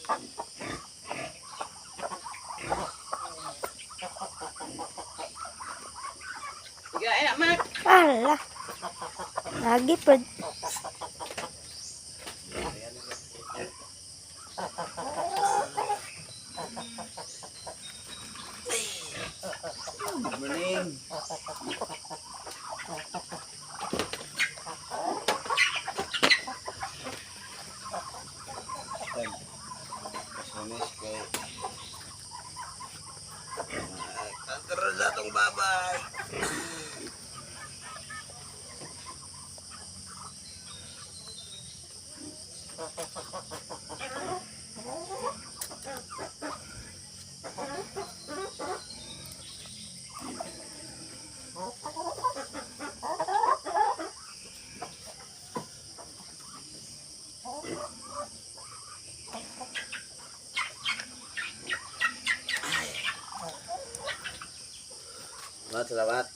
Ikaw, ay, Mak. Ala. Lagi pod. Good morning. Kasunis kay Kantaron sa atong babay. Salamat, salamat.